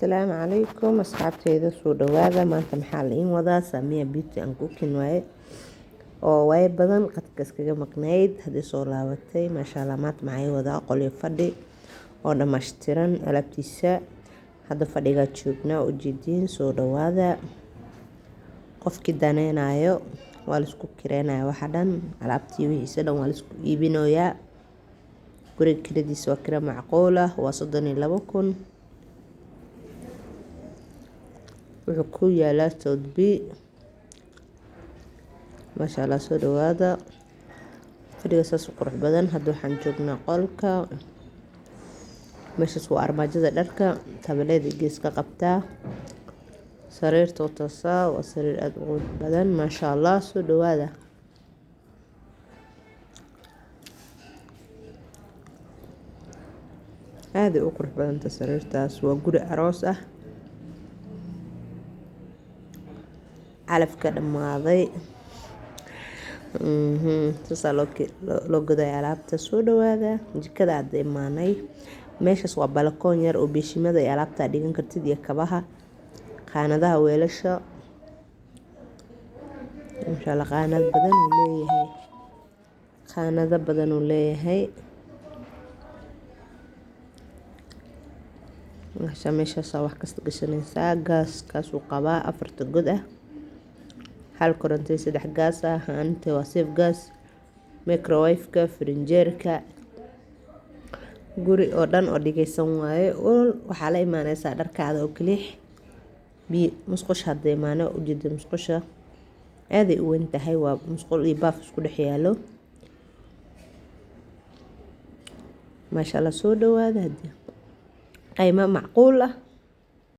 Asalaamu calaykum asxaabteyda, soo dhawaada. Maanta maxaa la iin wadaa? Samia Beauty and Cooking waaye oo waayo badan qadka iskaga maqnayd, haddii soo laabatay, maasha Allah. Maanta maxaa ii wadaa? Qolyo fadhi oo dhammaystiran alaabtiisa. Hadda fadhigaa joognaa, ujeediin. Soo dhawaada. Qofkii daneynayo waa laisku kireynaya, waxa dhan alaabtii wixiisa dhan waa laisku iibinoyaa. Guriga kiradiisa waa kira macquul ah, waa 32,000. Wuxuu ku yaalaa South B, maasha Allah. Soo dhawaada. Fadhiga saas u qurux badan. Hadda waxaan joognaa qolka. Meeshaas waa armaajada dharka, tabaleeda gees ka qabtaa. Sariirta taasaa, waa sariir aada u qurux badan, maasha Allah. Soo dhawaada. Aaday u qurux badanta sariirtaas. Waa guri aroos ah, calafka dhammaaday, saasaa loo godaya alaabta. Soo dhawaada. Jikada hadda imaanay. Meeshaas waa balakoon yar oo beeshimada iyo alaabtaa dhigan kartid iyo kabaha, qaanadaha weelasha, insha Allah. Qaanad badan uu leeyahay, qaanado badan uu leeyahay. Meeshaasaa wax kasta gashanaysaa. Gaaskaasuu qabaa afarta god ah, hal koronto, saddex gaas ah. Haanta waa safe gas, microwave-ka, firinjeerka. Guri oo dhan oo dhigaysan waaye. Waxaa la imaaneysaa dharkaada oo kaliix biyo. Musqusha hadda imaano, ujeeda musqusha aaday u weyn tahay. Waa musqul iyo baaf isku dhex yaalo, maasha Allah. Soo dhawaada. Hadii qiimo macquul ah.